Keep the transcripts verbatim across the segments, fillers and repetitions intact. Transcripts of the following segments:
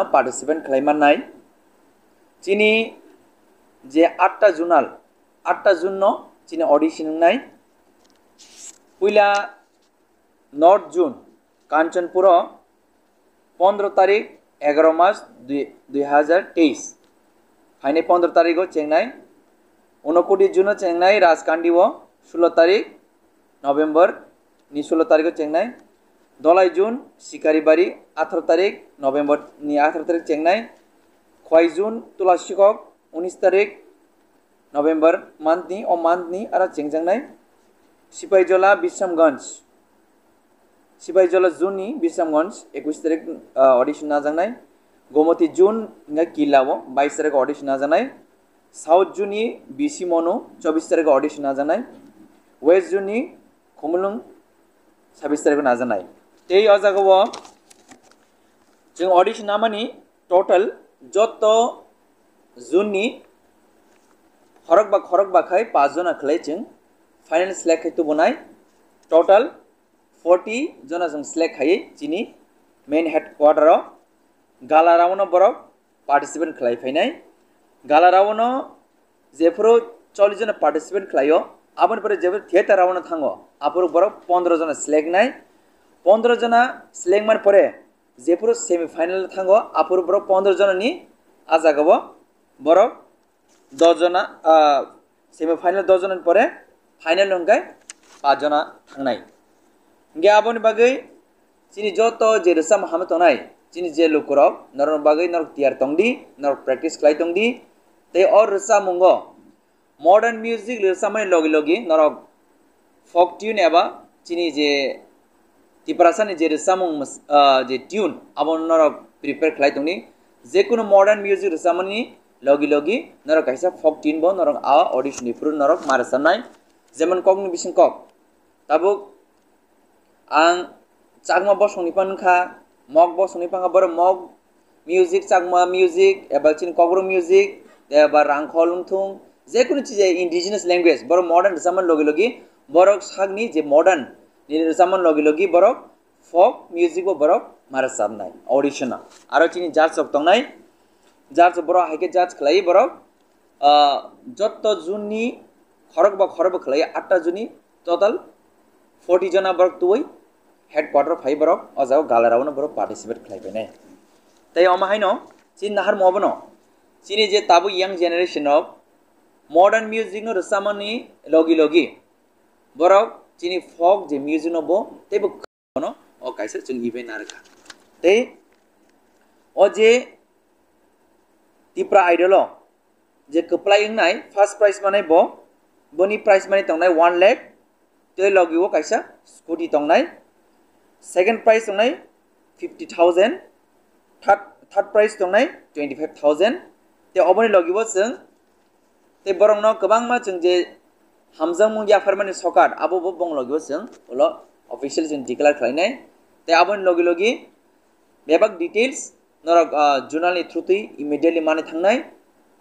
participate khlai mannai. Chini je atta zonal, atta zone no chini audition wngnai. Puila North Zone, Kanchanpuro, pondro tarik, egaro mas, dui, dui hajar teis. Phainai pondro tarigo chengnai. Unokoti Zone o chengnai Rajkandi o, sulo tarik November ni sulo tarigo chengnai. Dolai Zone, Sikaribari, atharo tarik November ni atharo tarik chengnai. Khwai Zone, Tulasikok, unis tarik November month ni, o month ni aro chengjaknai. Sipaijola, Bisramganj, Sipaijola Zone ni Bisramganj, ekwis tarik, ah, audition najaknai. Gomoti Zone hingkha Killa o, bais tarik audition najaknai. South Zone ni B C Monu, chobis tarik audition najaknai. West Zone ni Khumulwng, sabis tarik najaknai. Tei o jaga o chwng audition namani total joto zone ni khorokba khorokba khai paanch jona khlai chwng final select khai tubunai. Total forty jona chwng select khai chini main headquarter o gala round o borok participate khlai phainai. Gala round o jephuru chollish jona participate khlaio, aboni pore jephuru theater round o thango, aphuru borok pondro jona select nai. Pondro jona select mani pore jephuru semi final thango, aphuru borok pondro jona ni a jaga o borok dos jona, ah, semi final dos jona ni pore final hwnkhe paanch jona thangnai. Hingkhe aboni bagwi chini joto je rwchapmung hamwi tongnai, chini je lukurok, norokni bagwi norok tiyar tongdi, norok practice khlai tongdi. Tei o rwchapmungo modern music rwchapmani logi logi norok folk tune eba chini je Tiprasani je rwchapmung mws-, ah, je tune, abo norok prepare khlai tongdi. Jekunu modern music rwchapmani logi logi norok kaisa folk tune bo norok a audition ni phuru norok ma rwchapnai. Jemon kokni bising kok. Tabuk ang Chakma bosongni phano wngkha, Mok bosongni phano wngkha, borok Mok music, Chakma music, eba chini Kokborok music, eba Rangkhol wngthung, jekunu chija indigenous language, borok modern rwchapmani logi logi, borok sakni je modern nini rwchapmani logi logi, borok folk music bo borok ma rwchapnai audition o. Aro chini judge rok tongnai, judge rok borok hai khe judge khlai borok, ah, jotto zone ni khorokba khorokba khlai atta zone ni total forty jona borok tubui headquarter phai borok o jaga gala round o borok participate khlai phainai. Tei omo haino chini naharmo obono chini je tabuk young generation rok modern music no rwchapmani logi logi borok chini folk je music no bo teibo bono o kaisa chwng event narwkha. Tei o je Tipra Idol o je kwplai wngnai first prize manai bo, boni prize money tongnai one lakh, tei logi o kaisa scooty tongnai, second prize tongnai fifty thousand, third, third prize tongnai twenty five thousand, tei oboni logi o chwng tei borokno kwbangma chwng je hamjakmung yapharmani sokat, abo bo bong logi o chwng ulo official chwng declare khlainai. Tei aboni logi logi bebak details norok, ah, zonal ni through twi immediately manwi thangnai,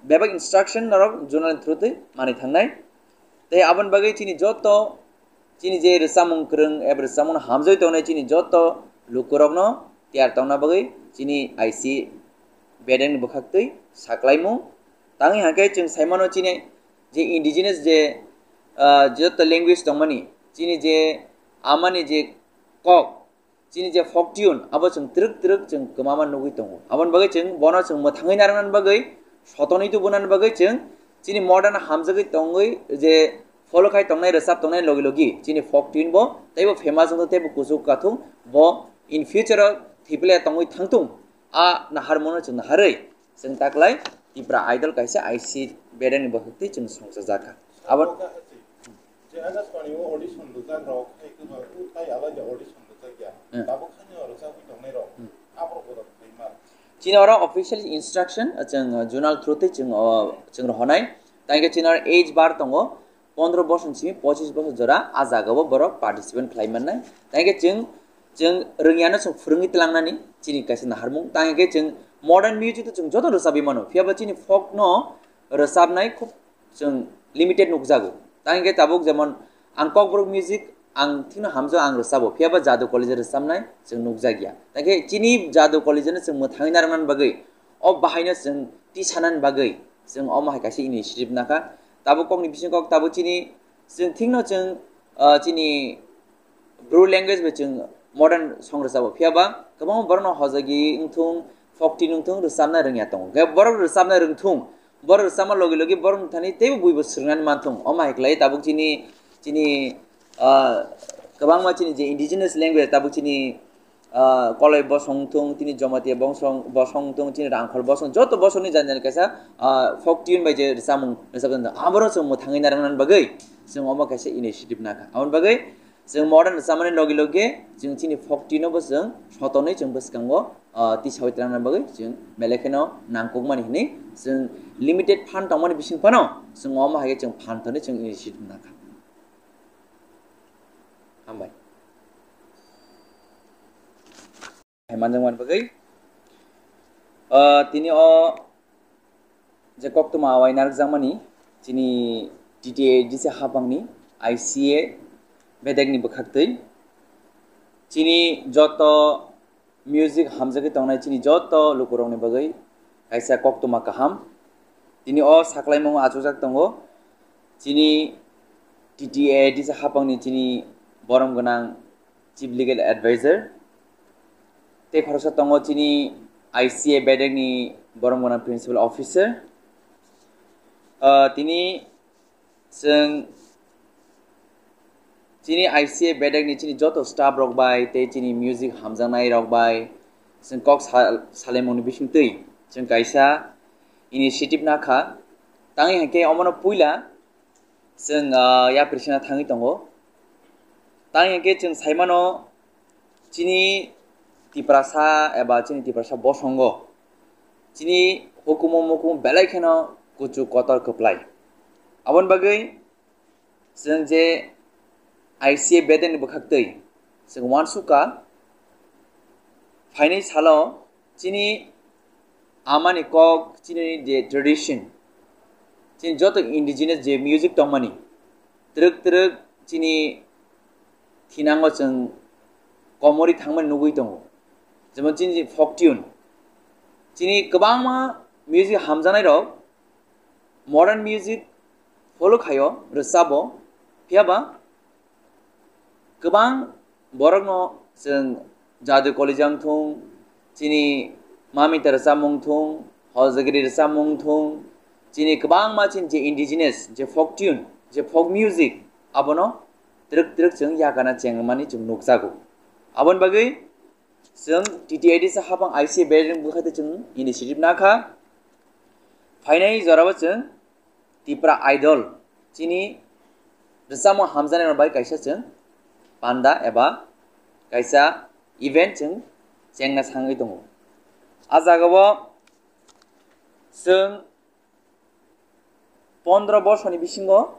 bebak instruction norok zonal ni through twi manwi thangnai. Tei aboni bagwi chini joto chini je rwchapmung kwrwng eba rwchapmung hamjagwi tongnai chini joto lukurokno tiyar tongna bagwi chini I C bedeng ni bwkhaktwi saklaimung. Tangwi hwnkhe chwng saimano chini je indigenous je, ah, joto language tongmani, chini je amani je kok, chini je folk tune, abo chwng twrwk twrwk chwng kwmama nugwi tongo. Aboni bagwi chwng bono chwng mwthangwi narwknani bagwi, sotonwi tubunani bagwi chwng chini modern hamjagwi tongwi je follow khai tongnai, rwchap tongnai logi logi chini folk tune bo teibo famous wngthung teibo kuchuk kathung bo in future o thwiphile tongwi thangthung. A naharmano chwng naharwi chwng taklai Tipra Idol kaisa I C bedeng ni bwkhak twi chwng songchajakha. Abo Je Akashvani o audition rwjak rok hai kwbang tai alai de audition rwjak ya. Hmm. Tabuk hani o rwjagwi tongnai rok. Hmm. Aborok bodo khlaima. Chini oro official instruction, chwng, uh, zonal through twi chwng, uh, chwng rohonai. Tangkhe chini oro age bar tongo, pondro bosor simi pochis bosor jora, a jaga o borok participant khlai mannai. Tangkhe chwng, chwng rwngyano chwng phwrwngwi tlangnani chini kaisa naharmung. Tangkhe chwng modern music to chwng joto rwchabwi mano. Phiya ba chini folk no rwchabnai khub chwng limited nukjago. Tangkhe tabuk jemon ang Kokborok music ang thikno hamjak ang rwchabo, phiya ba Jadu College rwchabnai chwng nukjakya. Tei khe chini Jadu College no chwng mwthangwi narwknani bagwi, o bahaino chwng tisanani bagwi chwng omo hai kaisa initiative nakha. Tabuk kokni bising kok tabuk chini, chwng thikno chwng, ah, chini Bru language bai chwng modern song rwchabo, phiya ba kwbangma borokno hojagwi wngthung, folk tune wngthung, rwchabna rwngya tongo. Khe borok rwchabna rwngthung, borok rwchabma logi logi borokni thani teibo buibo swrwngnani manthung. Omo hai khlai tabuk chini, chini, ah, kwbangma chini je indigenous language tabuk chini, ah, Koloi bosong wngthung, chini Jamatia bosong, bosong wngthung, chini Rangkhol bosong, joto bosongni jani jani kaisa, ah, folk tune bai je rwchapmung rwchapjak tongo, aborok chwng mwthangwi narwknani bagwi chwng omo kaisa initiative nakha. Aboni bagwi chwng modern rwchapmani logi logi chwng chini folk tune no bo chwng sotonwi chwng bwskango, ah, tisawi twlangna bagwi chwng belai kheno nangkukmani hinwi chwng limited fund tongmani bising phano chwng omo hai khe chwng fund thani chwng initiative nakha. Hambai. Hai manjakmani bagwi, ah, tini o je koktwma awai narwkjakmani chini T T A D C haphangni I C A bedekni bwkhaktwi chini joto music hamjagwi tongnai chini joto lukurokni bagwi kaisa koktwma kaham. Tini o saklaimung achukjak tongo chini T T A D C haphangni chini borom gwnang Chief Legal Advisor. Tei khoroksa tongo chini I C A bedekni borom gwnang Principal Officer. Ah, tini chwng chini I C A bedekni chini joto staff rok bai tei chini music hamjaknai rok bai chwng kok sa-, salaimungni bisingtwi chwng kaisa initiative nakha. Tangwi hinkhe omono puila chwng, ah, yapri sina thangwi tongo. Tangwi hinkhe chwng saimano chini Tiprasa eba chini Tiprasa bosongo chini hukumu mukumu belai kheno kuchuk kotor kwplai. Aboni bagwi chwng je I C A bedekni bwkhaktwi chwng uansukha phainai salo chini amani kok, chini je tradition, chini joto indigenous je music tongmani, twrwk twrwk chini thinango chwng komorwi thangmani nugwi tongo. Jemon chini je folk tune, chini kwbangma music hamjaknairok modern music follow khaio, rwchabo, phiya ba kwbang borokno chwng Jadu College wngthung, chini Mamita rwchapmung thung, Hojagiri rwchapmung thung, chini kwbangma chini je indigenous, je folk tune, je folk music, abono twrwk twrwk chwng yakana chengmani chwng nukjago. Aboni bagwi chwng T T A D C haphang I C A bedekni bwkhaktwi chwng initiative nakha. Phainai jorao chwng Tipra Idol chini rwchapmung hamjaknairok bai kaisa chwng panda eba kaisa event chwng chengna sangwi tongo. A jagao chwng pondro borsoni bisingo